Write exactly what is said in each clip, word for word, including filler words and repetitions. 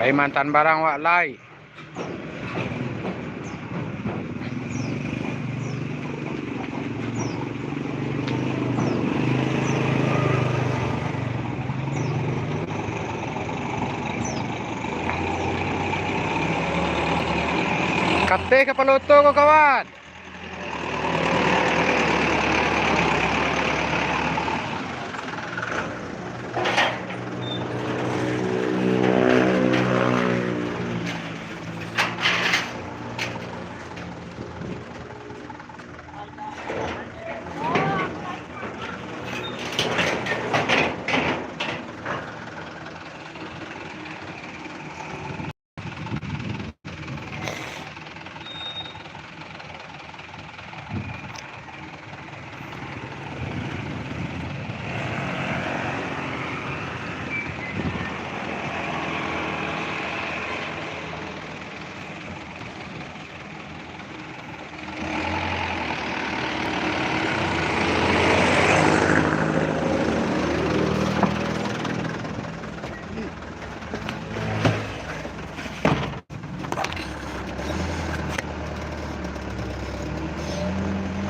Kalimantan barang wak lai. Kateh kapalo oto ko, kawan.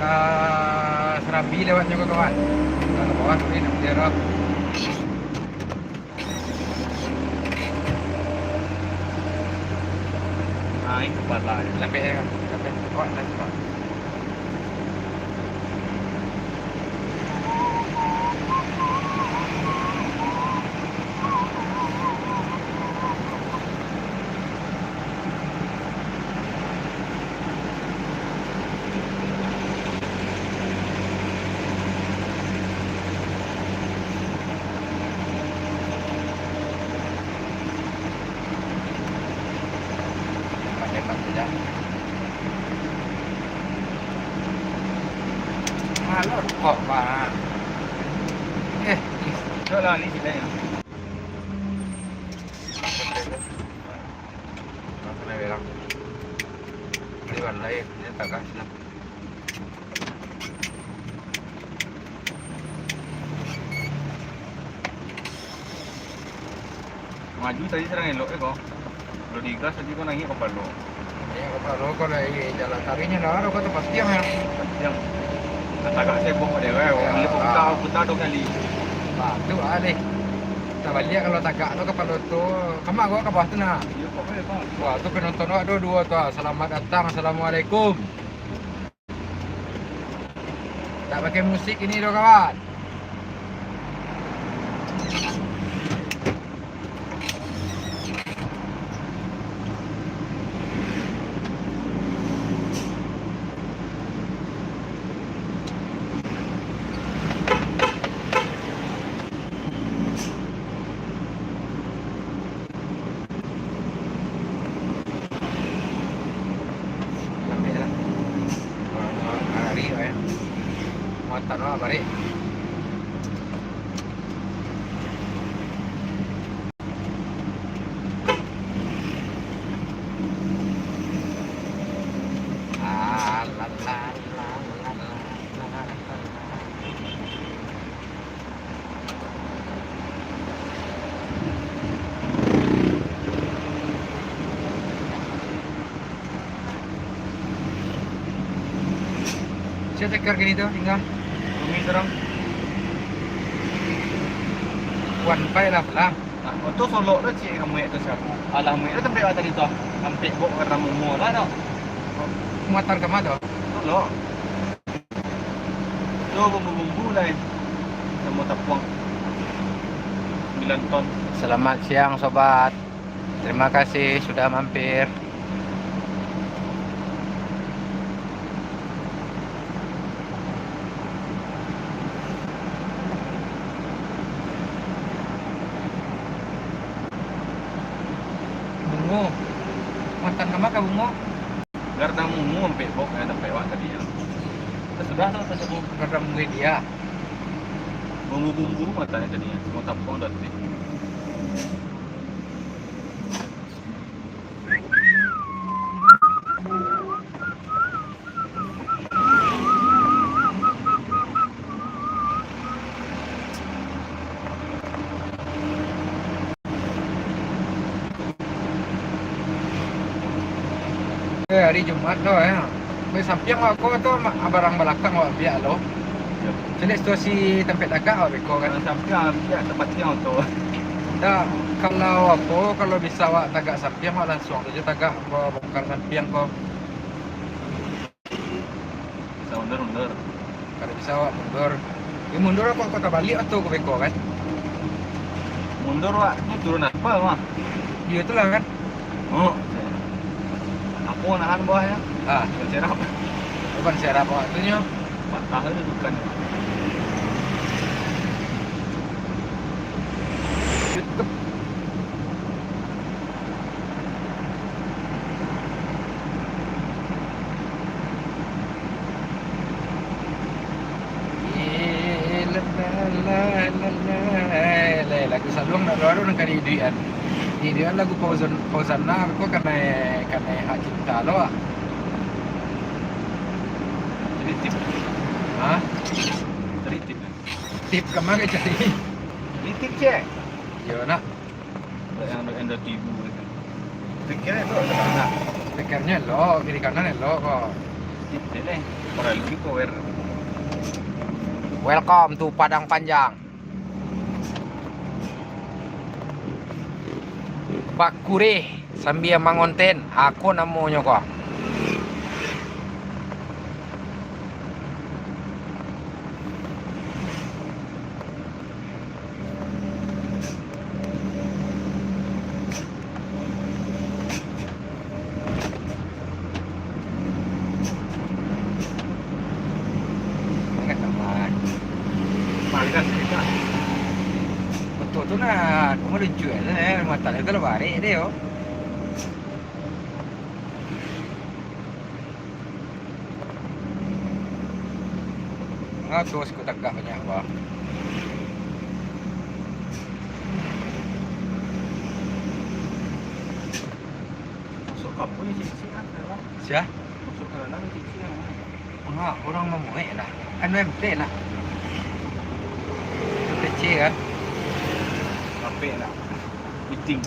Ka Serambi lewatnyo ko, kawan. Ka bawah tu, nak daerah. Naik kepala. Sampai, sampai. Awak dah cepat. Hemat-hemat saja. Malor kok, Pak. Eh, ih. Cok lah, ni sini ya. Langsung naik berak. Ini warna air, ini tak kasih lah. Maju tadi sadang elok eh ko. Kalau digas tadi ko naiak kapalo. Naiak kapalo, kalau jalan tarinyo lah, ado kata pastiang ya. Pastiang. Dah tagak sebok dia kan. Ya. Boleh putar, putar dua kali. Nah, tu ah deh. Tabaliak kalau tagak tu kapalo tu. Kamak gua ka bawah tu nah. Iyo, kok boleh, Bang? Wah, tu penonton awak duo-duo tu ah. Selamat datang. Assalamualaikum. Tak pakai musik ini doh, kawan. Sampai lah. Kalau hari, eh. Muatan lah balik. Ah, la, la, la. Sia takar kini tu, tingga? Rumi surang. Wan pai lah pulang. Nah, oto solok tu cik kamu tu siapa? Alah, muik tu tampek awak tadi tu. Tampek bok warna mungo lah tu. Muatan kama tu? Solok. Tu bumbu-bumbu lai. Samo tapuang. Sambilan ton. Selamat siang, sobat. Terima kasih sudah mampir. Bungo. Muatan kama ka bungo? Garda mungo ampek bok, eh, tampek awak tadi, yo. Sudah tu, sudah tu. Garda mungo dia. Bumbu-bumbu matanya tadi, yo. Samo tapuang dah tadi. Eh, hari Jumat lo, yo. Kok sampiang awak ko tu, ma-, barang balakang awak ambiak lo. Yo. Caliak situasi tampek tagak awak beko kan. Kalau sampiang ambiak tampek tiang tu. Ndak, kalau apo, kalau bisa awak tagak sampiang, awak lansuang sajo tagak ba-, bongkar sampiang ko. Bisa mundur, mundur. Kada bisa awak mundur. Yo mundur awak ko tabaliak tu ko beko kan. Mundur awak, tu turun aspal mah. Iyo tu lah kan. Oh. Apo nahan bawah nyo? Ah. Ban serap. Ban serap awak tu nyo. Patah tu bukan. Eh, la, la, la, la, la. Eh, lagu saluang nak luar nan ka diiduikan. Diiduikan lagu Fauzan, Fauzana ko kanai, kanai hak cipta lo, ah. Jadi tip. Hah? Jadi tip. Tip ka ma cari? Jadi tip, cek. Iyo, nak. Yang ada, yang ada tibu itu. Pikirnya itu ada anak. Pikirnya lo, kiri kanan lo kok. Ini, orang lagi power. Welcome to Padang Panjang. Bakureh sambia mangonten, ako namonyo ko. Betul tu nah, kamu lucu ya, mata itu lah barik dia, yo. Ngapo sikok tagak banyak, bah? Masuk kampung ni, sisi, kan, dalam. Sia? Masuk ke dalam, sisi, kan. Enggak, orang mamuek lah. Anu, M T lah. M T C kan. Sampai lah. Meeting.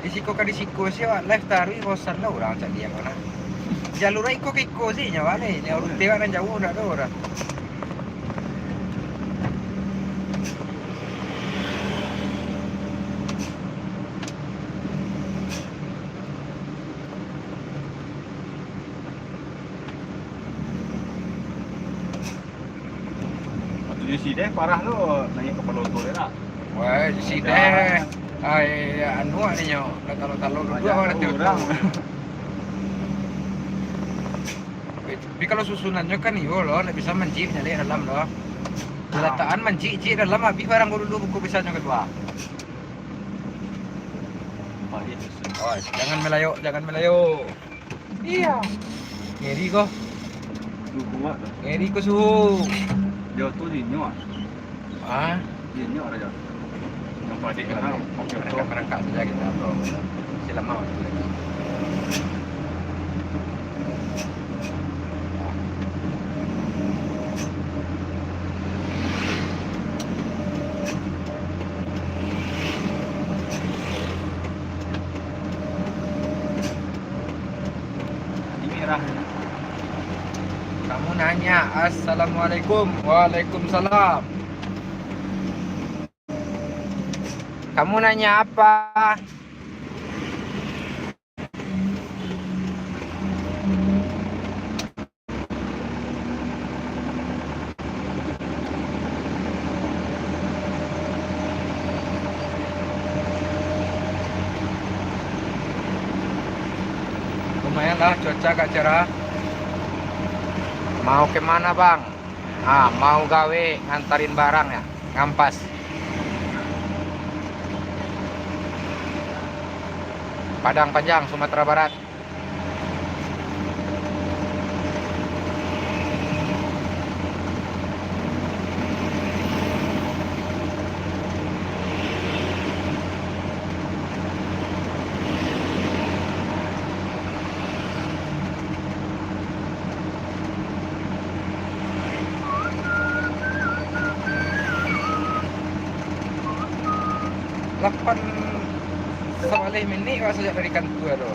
Di siko ka di siko se, awak live taruih, bosan lah urang cak diam, nah. Jalur iko ka iko se nyo, wak, lai. Nyo rute wak nan jauah, ndak ado urang. Waktu di sideh parah lo, naiak kapalo oto dek lah. Wah, di sideh. Ai, anu, ado nyo, kalau-kalau duduk awak nanti urang. Tapi kalau susunannyo kan iyo lo, ndak bisa mancik nyalek dalam lo. Latakan mancik-cik dalam, habis barang ko dulu, buku bisanyo kaduo. Oh, jangan melayok, jangan melayok. Iya. Ngeri ko. Suhu kuat dah. Ngeri ko suhu. Dia tu dingin, ah. Ah? Dingin ada. Nampak dia kan. Oke, oke. Merangkak-merangkak saja kita, bro. Masih lama waktu lagi. Ini merah. Kamu nanya, "Assalamualaikum." Waalaikumsalam. Kamu nanya apa? Lumayan lah, cuaca agak cerah. Mau kemana, Bang? Ah, mau gawe ngantarin barang ya, ngampas. Padang Panjang, Sumatera Barat. Lapan sabaleh minik awak sajak dari kantua tu.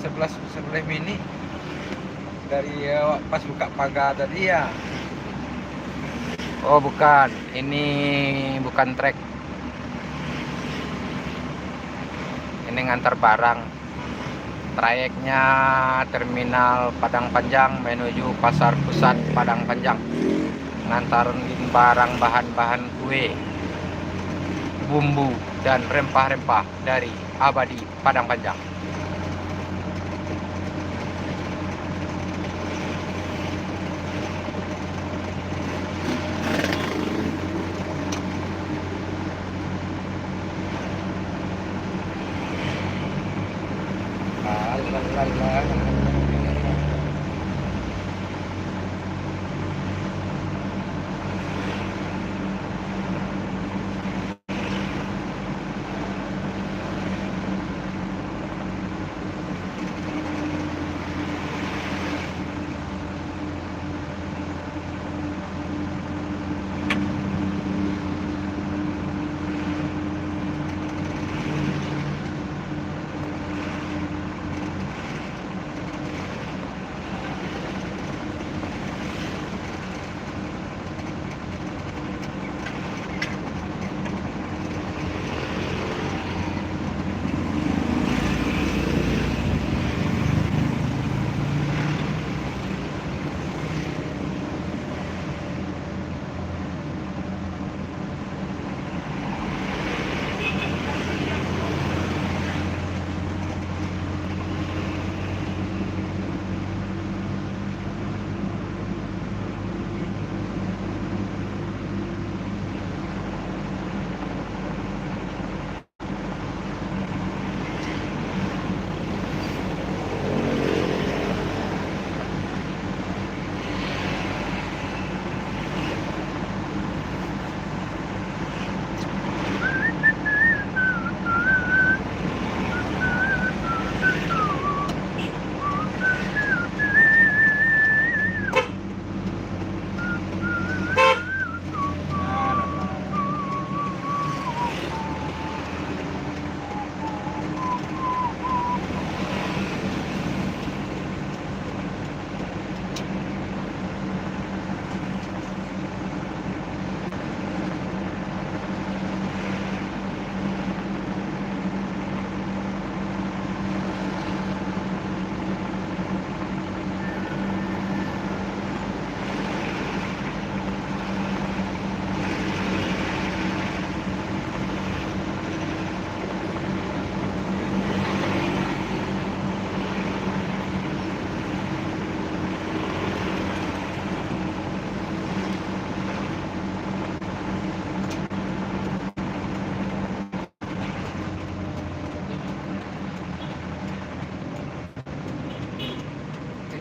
Sabalas, sabaleh minik dari awak pas bukak paga tadi, ya. Oh, bukan. Ini bukan trek. Ini ngantar barang. Trayeknya Terminal Padang Panjang menuju Pasar Pusat Padang Panjang, ngantarin barang bahan-bahan kue, bumbu, dan rempah-rempah dari Abadi Padang Panjang.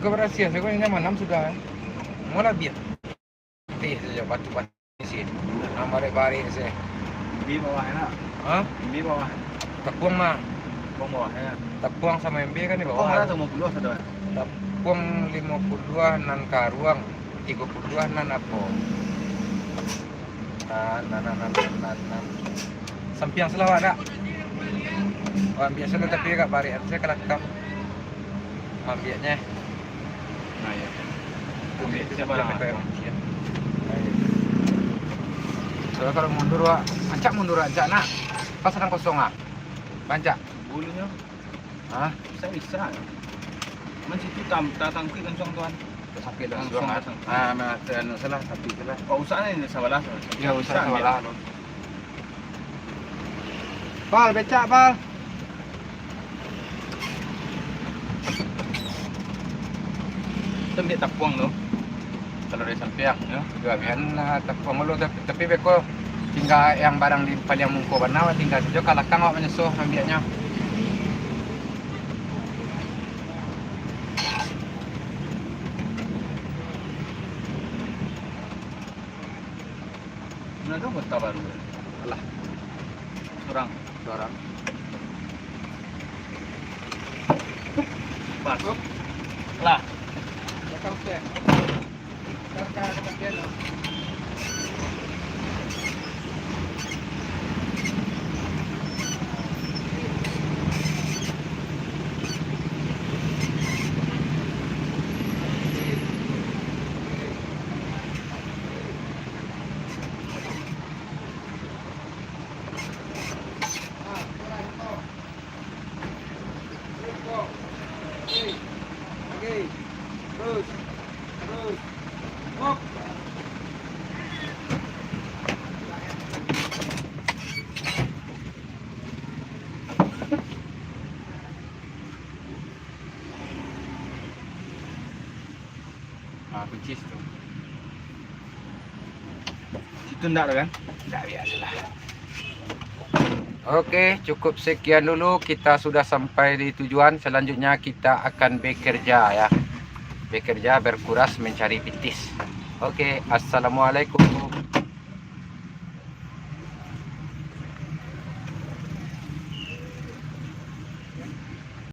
Iko barasiah, iko nyaman, nam sudah, eh. Mau labiah. Tih sajo, batu-batu di sini. Nah, barek-barek se. Di bawah enak. Hah? Di bawah. Tapuang mah. Tapuang bawah, ya. Tapuang sama embe kan di bawah. Tapuang lah, limo puluah sudah. Tapuang limo puluah nan karuang, tigo puluah nan apo. Nan, nan, nan, nan, nan, nan, nan. Sampiang salah awak dak? Wah, biaso lah, tapi agak barek. Saya kalakam. Ambiaknya. Nah, iya. Ambiak itu siapa lah? Kalau, kalau mundur, wak, ancak mundur, ancak, nak. Pas sadang kosong, ah. Bancak. Bulunya. Hah? Bisa, bisa. Man situ tam, tatangkik langsung, tuan. Tasangkik langsung, langsung, ah. Tasangkik. Ah, ma-, anu salah, tapi salah. Oh, usah ni, sabalah, sabalah. Ya, usah sabalah, lo. Pal, becak, Pal. Itu ambiak tapuang tu. Kalau dari sampiang, ya. Juga bian lah tapuang dulu, tapi, tapi beko tinggal yang barang di paliang mungko bana, tinggal sajo ka lakang awak manyeso ambiaknyo. Nah, tu kota baru. Alah. Surang. Surang. Pas. Lah. Belakang step. Belakang, belakang dia lah. Itu ndak tu kan? Ndak, biasalah. Oke, cukup sekian dulu. Kita sudah sampai di tujuan. Selanjutnya kita akan bekerja, ya. Bekerja, berkuras, mencari pitis. Oke, assalamualaikum.